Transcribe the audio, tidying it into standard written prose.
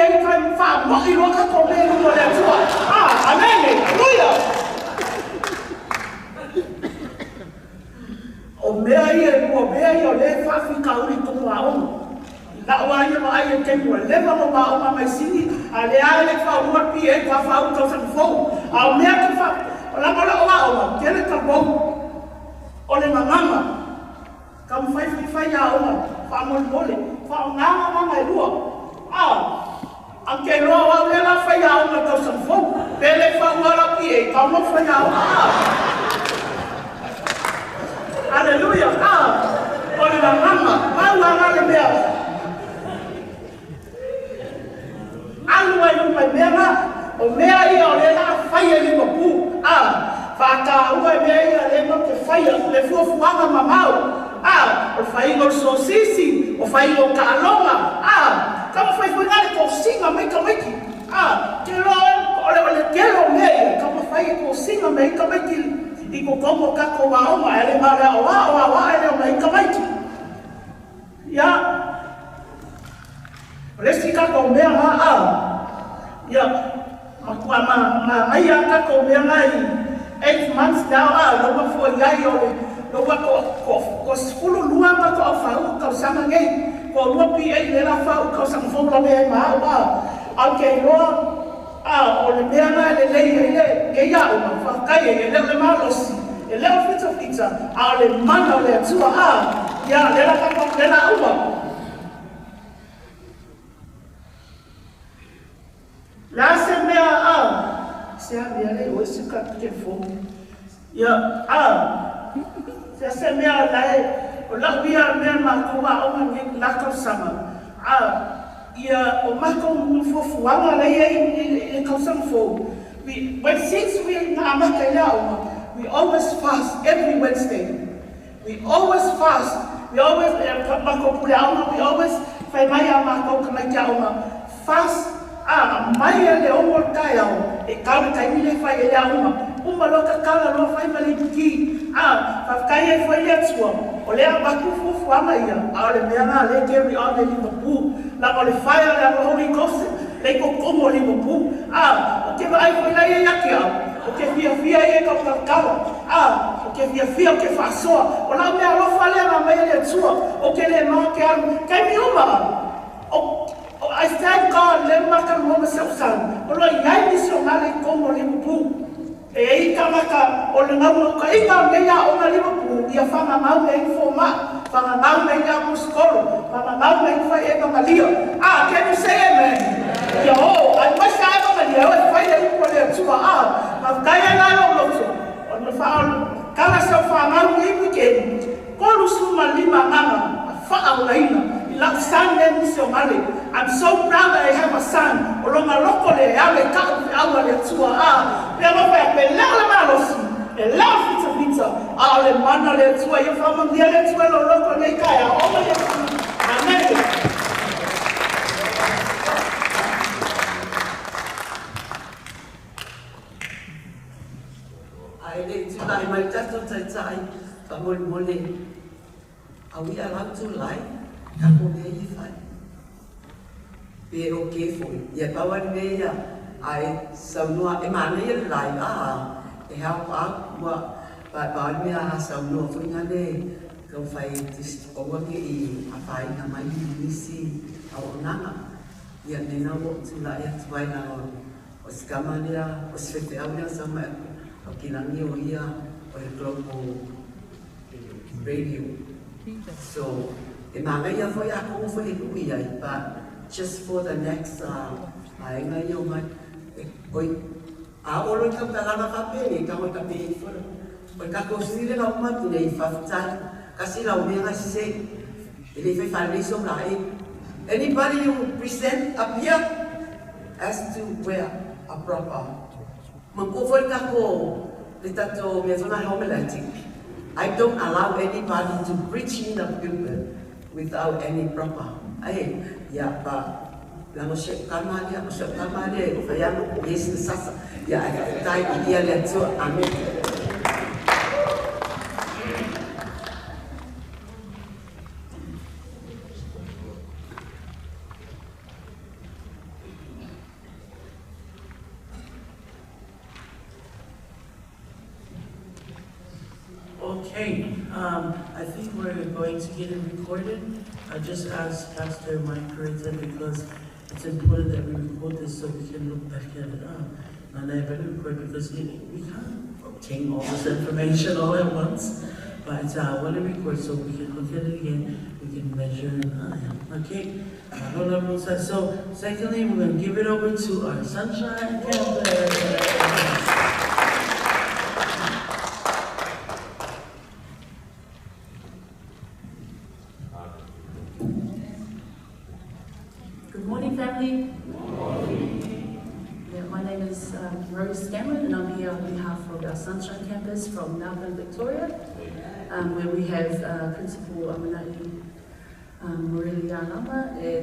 ai ka faamo'i loa tatou mea i luma o le Atua. Ah, amene, aleluia. O mea ia e lua, o mea ia o lea e faafitauli i totonu o aoga. I la'u lava ia vaai i le taimi ua leva ona ou aoga mai sini, a o lea lava e le i faauluina le PA faatoa faaulu i le tausaga fou. A o mea tau faa... leaga o la'u aoga, ou te le talomou. O le gagana, taumafai foi e fai aoga faamolemole, faaaoga gagana e lua. A, ae ou te iloa o au lea o le a fai aoga i le tausaga fou. Pe le i faauluina lau PA, tatau ona ou fai aoga. A. Aleluia! A, o le gagana, pau lava lena le mea. Alu ai luma i mea na. O mea ia o lea o le a faia i Liverpool. A, faataua e mea ia lea matou te faia, le fuafuaga mamao. A, o le faiga o le sosisi, o faiga o taaloga. A, taumafai foi la le tosiga mai tamaiti. A, ou te iloa o le, o le tele o mea ia, taumafai e tosiga mai ai tamaiti i totonu o tatou aoga, ae le na o le aoao aoao e le omai ai tamaiti. Ia, o le isi tatou mea na a, ia, matua manaia a tatou mea na i 8 months now a, la ua foi ai o le, la ua to 12 ma to au faauu tausaga nei, toalua PA lea la faauu tausaga fou lavea ai ma au a, ae ou te iloa a, o le mea na e lelei ai le nei aoga, faafetai ai, e le o le malosi, e le o le fitafita, a o le mana o le Atua a, ia, lea la tatou, lea la uma. Le a se mea a, se a mea le o se ka telefoni. Ia, a, se se mea la e, o lau ia mea matou aoga nei la tausaga, a, ia o matou fuafuaga la e i ai i le tausaga fou, we, when since we na amata i le aoga, we always fast every Wednesday. We always fast. We always, matou pule aoga, we always fai mai a matou tamaiti aoga, fast, a, mai e le 6 o le taeao, e tau le taimi lea e fai ai le aoga. Uma loa tatala loa fai ma le ipuki. A, faafetai ai foi le Atua, o lea avatu fuafuaga ia, a o le mea lena lea e carry on e Liverpool. Leaga o le fire o le Holy Ghost lea i totonu o Liverpool. A, ou te vaai foi la ia ia te au, ou te fiafia ia i tautalatala. A, ou te fiafia ou te faasoa. O lau mea alofa lea na aumai e le Atua, ou te le ma te alu. Taimi uma, o, I thank God lea matalanoa ma si au son, o lo o i ai misionare i totonu o Liverpool. E i ai tagata o le naunautaiga o lenei aoga Liverpool ia fagagau mea ai fomai, fagagau mea ai aposetolo, fagagau mea ai faievagalia. Ah, can you say amen? Ia o, aemaise a evagalia e o e fai le upu a le Atua. Ah, faafetai ai la lou loto, ona faaola se au fanau i lenei weekend, 35 agaga na faaolaina i lau son lea misionare. I'm so proud that I have a son o lona loto le e ave i ta'u feau a le Atua. A, pea ma fai atu, e le o le malosi, e le o le fitafita, a o le mana o le Atua. Ia faamanuia le Atua i lou loto i lenei taeao. O ma ia Amene. Ae le i tulai mai tatou taitai faamolemole, are we allowed to lie? Tatou mea ia e fai. Pe okay foi. Ia pau lava le mea ia, ae saunoa, e manaia le lie, a, e help out, ua, pau lava le mea a saunoa foi lale taumafai e aua ne i afaina mai nisi auaunaga. Ia lena ua ou tulai atu ai leaga o si tama lea, o si faifeau lea sa mai Aukilagi o ia o le Global Radio. So, e manaia foi a kogo foi e lui ai, but just for the next vaega ia o mai, e, oi, a olo i tautalala faapea i tago i tape i fora. O le tatou sui le lau matu nei faafetai, kasi lau mea na se, e le fai faalelei so la e. Anybody who present up here has to wear a proper. Manatua foi le tatou le tatou mea foi lena homiletic. I don't allow anybody to preach in the pulpit without any proper. Ai, ia, but leaga o si au tama lea, o si au tama lea e fai ana yes le sasa. Ia, ae faafetai i ia le Atua. Amen. Okay, I think we're going to get it recorded. I just asked Pastor Mike Carita because it's important that we record this so we can look back at it. And I better record because we can't obtain all this information all at once. But I want to record so we can look at it again, we can measure it. Okay, so secondly, we're going to give it over to our Sunshine Campus. Good morning, family. Good morning. Yeah, my name is Rose Scanlon, and I'm here on behalf of our Sunshine Campus from Melbourne, Victoria, where we have Principal Amanai Morelli Alama as